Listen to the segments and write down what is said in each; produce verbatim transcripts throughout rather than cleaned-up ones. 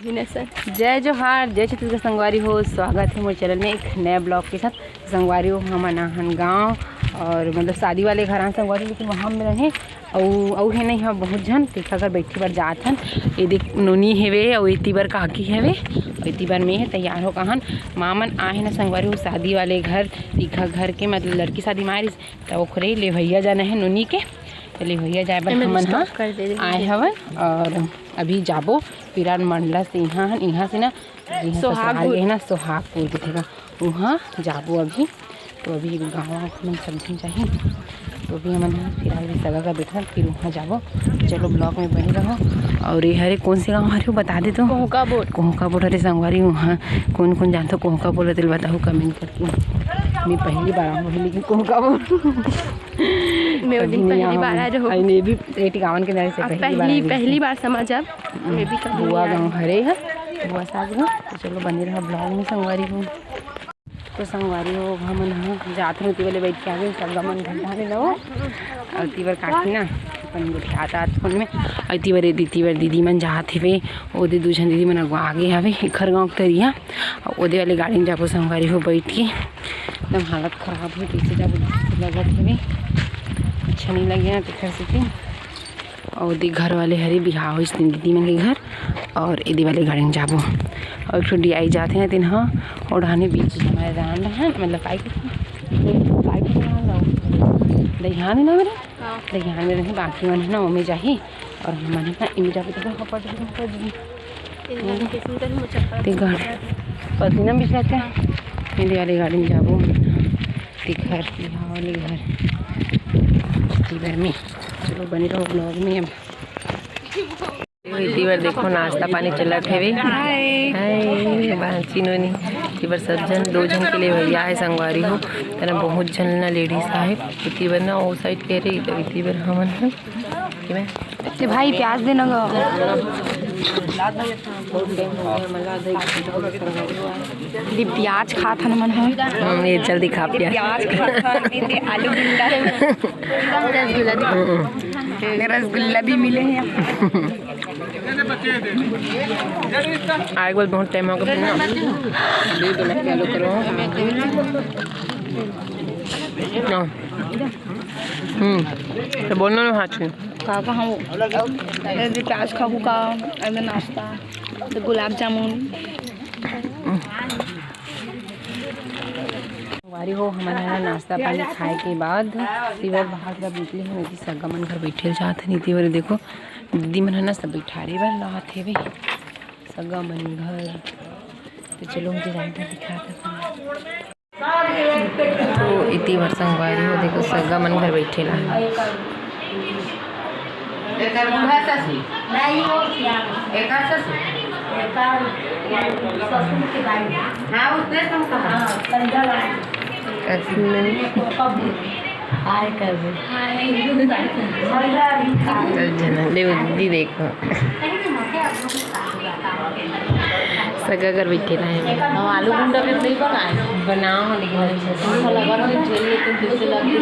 जय जोहार, जय छत्तीसगढ़ संगवारी हो, स्वागत है मोर चैनल में एक नया ब्लॉग के साथ। संगवारी हो, हमन आहन गाँव और मतलब शादी वाले घर आहन संगवारी, लेकिन वहाँ में रहे अउ अउ हे नहीं, हाँ, बहुत झन तेखर घर बैठी बर जात हन। ये देख, नोनी हेवे अउ एती बर काकी हेवे अउ एती बर में हे तैयार हो कहन। माँ मन आए हे ना संगवारी हो शादी वाले घर, तीखा घर के मतलब लड़की शादी मारिस, त ओखरे लेवइया जाना हे नोनी के, त लेवइया जाए बर एमे हमन disturb ह कर दे रही आए है। हवन। और अभी जाबो पिरान मंडला से इहाँ हन, इहाँ से ना जिहाँ सोहागपुर। ससुराल गए ना सोहागपुर के जगह, उहाँ जाबो अभी। तो अभी गाँव वाँव में सब झन जाही, तो अभी हमन ह फिलहाल भी सगा का बैठल, फिर उहाँ जाबो। चलो ब्लॉग में बने रहो। और ये हरे कौन से गाँव हरे वो बता दे तो। कोहका बोट। कोहका बोट हरे संगवारी, उहाँ कौन कौन जानथो कोहका बोट तेल बताओ कमेंट करके। मैं पहली बार आहूँ लेकिन कोहका बोट। मैं भी कभी नहीं पहली आया बार हूँ। आ रही हूँ। अरे, मैं भी ए टिकावन के नारे से अब पहली पहली बार आई हूँ। पहली बार समझ अब। मैं भी कभी बुआ नहीं आई। गाँव हरे है, बुआ सास गाँव। तो चलो बने रहो ब्लॉग में संगवारी हो। तो संगवारी हो, हमन ह जात हन, ओती वाले बैठ के आगे, सगा मन घर जाने लो। और तीबर काकी ना अपन गोठियात आत फोन में। और तीबर दीदी, तीबर दीदी मन जात हेवे, ओदे दू झन दीदी मन अगवा आगे हवे, एखर गाँव के तरिया। और ओदे वाले गाड़ी में जाबो संगवारी हो बैठ के। एकदम हालत खराब हो, कैसे जाबो, कैसे लगत हेवे, अच्छा नहीं लगे ना, तेखर सेती। और ओदे घर वाले हरे बिहाव होइस तेन दीदी मन के घर, और एदे वाले गाड़ी में जाबो। और एक ठो डीआई जात हे ना, तेन ह ओढ़ाने बीच जमाए दान रहन, मतलब काई के, काई के नाम ला? दहियान ना मेरे? हाँ। दहियान में रहे, बाकी मन है ना, ओमे जाही, और हमन है ना, इमे जाबो तो हम पड़ जाही, हम पड़ जाही। तेन गाड़ी के सुंदर मुचक्का ते गाड़ी, पसीना भी जाते हैं। एदे वाले गाड़ी में जाबो, ते घर, बिहाव वाले घर, ते घर में। चलो बने रहो ब्लॉग में। अब एती बर देखो नाश्ता पानी चलत हेवे। हाय। हाय, बांची नोनी। एती बर सब झन, दो झन के लेवइया हे संगवारी हो। तेना बहुत झन ना लेडीज आहे। एती बर ना ओ साइड के रे, एती बर हमन ह। कि मैं? ए भाई प्याज दे ना गो। दीदी प्याज खात हन मन ह। हम्म, ये जल्दी खा प्याज। प्याज खात हन, ये आलू गुंडा। रसगुल्ला भी मिले हैं। आए के बाद बहुत टाइम हो गया ना। दे दो, मैं चालू करूँ। ना। हम्म, तो बोलना ना हाथ में। का, का हम ए, जे प्याज खाबू का, एमे नाश्ता, तो गुलाब जामुन। संगवारी हो, हमन ह नाश्ता पानी खाए के बाद तीबर बाहर जब निकले हन, एती सगा मन घर बैठे जात हन। एती बर देखो, दीदी मन ह ना सब बैठारे बर लात हेवे, सगा मन घर। तो चलो, मुझे जानता दिखाता हूँ। तो एती बर संगवारी हो, देखो, सगा मन घर बैठे ला। एकर बूढ़ा ससुर। नहीं, वो क्या? एकर ससुर। एकर ससुर के भाई। हाँ, उसने तो कहा। हाँ, संजय भाई। कसम। ये तो कब? हाय कर दे। हाय। संजय भाई। चल जना, ले दीदी देखो। सगा घर बैठे रहे। हम आलू गुंडा के नहीं बनाए। बनाओ, लेकिन अच्छा सा। थोड़ा लगा ना, झेल लेते हैं, जैसे लग रही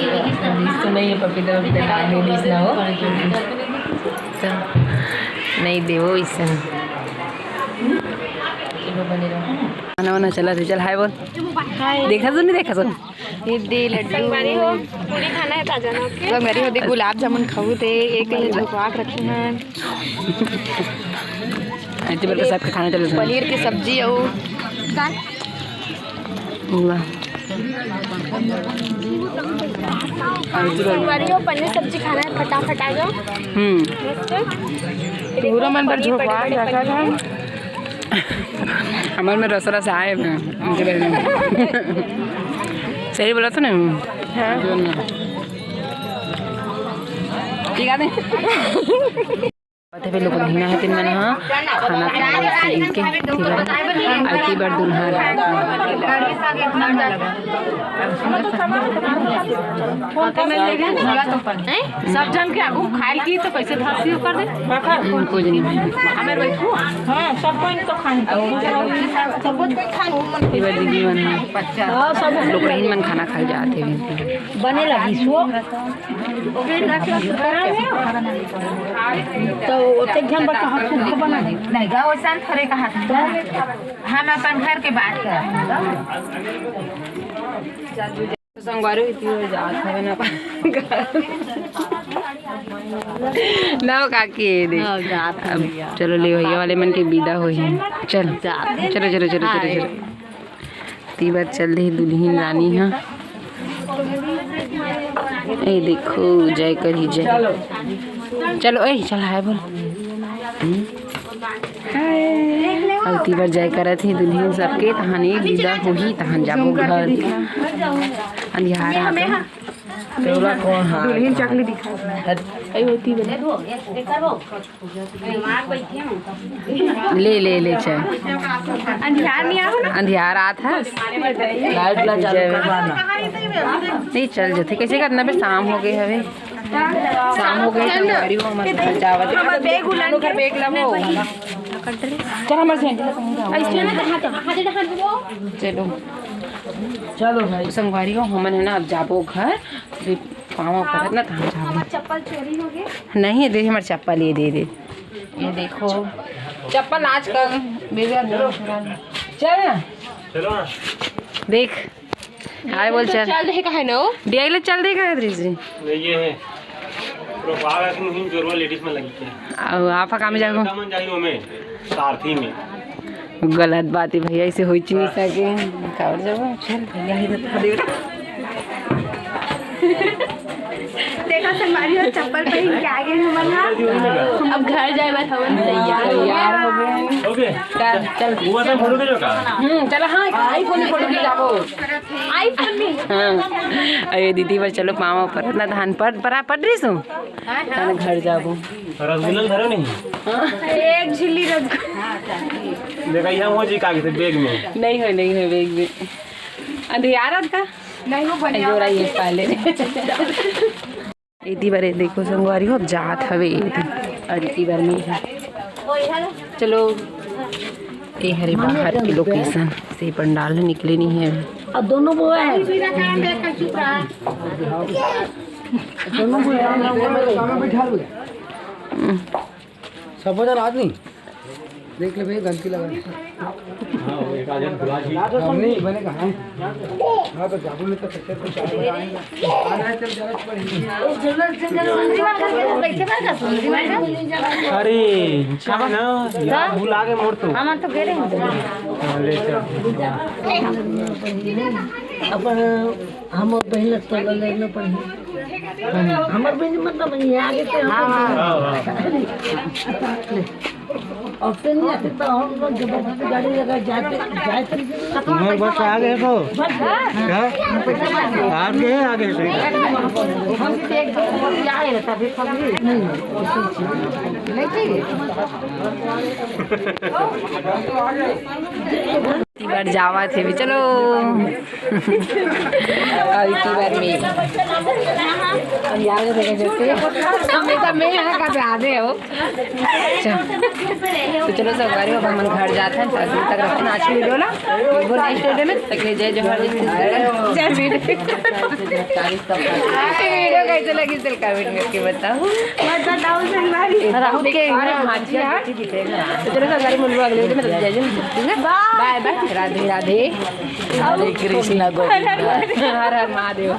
है। बीज तो नहीं है, पपीता, पपीता काट दे, बीज ना हो। तो नहीं देवो इसन। चलो, बने रहो। खाना वाना चला थे, चल हाय बोल। हाय। देखा तो नहीं देखा तो? ये दे लड्डू। संगवारी हो, पूरी खाना है ताजा ना, ओके? संगवारी हो, दे गुलाब जामुन खाऊ थे, एक ले झुकवा के रखे हैं। आंटी बोल के सबके खाना चले थे। पनीर की सब्जी और वाह। संगवारी हो, पनीर सब्जी खाना है, फटाफट आ जाओ। हम्म। मस्त। पूरा मन पर झोंकवा के रखा था। हमर में रस रस आए हैं, उनके बारे में। सही बोला तो नहीं? हाँ। जो ना। ठीक है। पता भी लोग रहना है, तीन महीना खाना खाना है, इनके तीन बार, आती बार दुल्हन। सब जन के आगू खाए की तो कैसे धासी कर दे। हम्म, कोई नहीं। हमें बैठू। हाँ, सब कोई तो खान। सब कोई खान। ये बार दीदी मन है। हाँ, सब लोग रहीन मन खाना खाए जाते हैं। बने लगी सो। तो ओतेक झन बर कहाँ के बना दे। नहीं गा, वैसन थोड़े कहा था। हम अपन घर के बात करत हन। संगवारी होती हो जात हवे ना। ना काकी, ये दे। हाँ, जात हवे अब यार। चलो ले, भैया वाले मन के विदा होही। चल। जात। चलो, चलो, चलो, चलो, हाय। चलो। ती बर चल दे दुल्हन रानी हा। ए देखो, जय करी जय। चलो, ए चल, हाय बोल। हम्म। हाय। अउ ती बर जय करत हे दुल्हन सबके, तहन एक विदा होही, तहन जाबो घर। अंधियार आता। तोला कौन हाथ? दुल्हन चकली दिखा। अरे होती बने। ले, ले, ले, चल। अंधियार नहीं आओ ना। अंधियार आत है। लाइट ला चालू करवाना। नहीं, चल जथे। कैसे करना बे? शाम हो गए हवे। शाम हो गए, संगवारी हो, मस्त जावत। हमर बैग उलान कर, बैग लाबो। चल, हमर से। चलो। चलो भाई। संगवारी हो, हमन है ना, अब जाबो घर। पाँव परत ना, तहाँ जाबो। चप्पल चोरी हो गए। नहीं, दे हमर चप्पल, ये दे दे। ये देखो, चप्पल आजकल बेबे, चल ना। चलो ना। देख, हाय बोल, चल। चल दे कहे ना। डियाई ले चल दे कहे, दृष्टि। नहीं, ये है। पूरा बाग आके मुहिम जोरवा लेडीज में लगी है। अब आप काम जाओ। मन जाई ओमे, सारथी में। गलत बात है भैया, ऐसे होई च नहीं सके। कावर जाबो? चल भैया, ही तो दे। देखा संगवारी हो, चप्पल पहन के आ गए हमन हा। अब घर जाए बर हमन तैयार। तैयार हो गए। ओके। चल, चल। वो सब फोटो खींचो का? हम्म, चलो, हाँ, iPhone में फोटो खिंचाबो। iPhone में। हाँ। अरे दीदी, बस चलो, पाँव पर इतना धान पर, पर, पर रही सो। हाँ, हाँ। घर जाबो। रसगुल्ला धरो नहीं। हाँ। एक झिल्ली रसगुल्ला। देखा, यहाँ हो जी, कागज है बैग में। नहीं हो, नहीं हो बैग में। अंधियार रात का? नहीं, वो बनिया जोरा ये पहले। एती बार देखो संगवारी हो, अब जात हवे एती। और एती बार में है। चलो, ये हरे बाहर की लोकेशन से पंडाल निकले नहीं है। अब दोनों वो है। दोनों वो है। सब बजा रात नहीं। देख ले भैया, गंदगी लगा है। हाँ, वो एक आध जन बुला जी। हाँ, नहीं, मैंने कहा है। हाँ, तो जाबू में तो पिक्चर को चालू कराएंगे। अरे, क्या ना, यार भुला के मोड़ तो। हमार तो गेले हैं। हाँ, ले चल। अपन हम बहिन तो ले लेना पड़ी। हमार बहिन मतलब ये आगे से हम हाँ, हाँ। और फिर नहीं आते तो हम लोग जबरदस्ती गाड़ी लगा जाते, जाए तो तुम्हारे बस आ गए तो। बस। क्या? आगे, आगे से। हम तो एक दो लोग आए ना, तभी पकड़ी। नहीं, नहीं चाहिए। इतनी बार जावा थे भी, चलो। और इतनी बार में। हम यहाँ से देखे जैसे। हम तो मैं यहाँ का पे आधे हो। अच्छा। तो चलो संगवारी, अब हमन घर जात हन। सात दिन तक रखना आज की वीडियो ला। वो नेक्स्ट वीडियो में तक ले जय जोहार, जय छत्तीसगढ़। जय श्री। वीडियो कैसे लगी, चल कमेंट करके बताओ। मत बताओ संगवारी। राहुल के अरे भाजी यार। तो चलो संगवारी, मिलबो अगले वीडियो में, तब जय जय छत्तीसगढ़। बाय बाय, राधे राधे। हरे कृष्णा गोविंद। हर हर महादेव।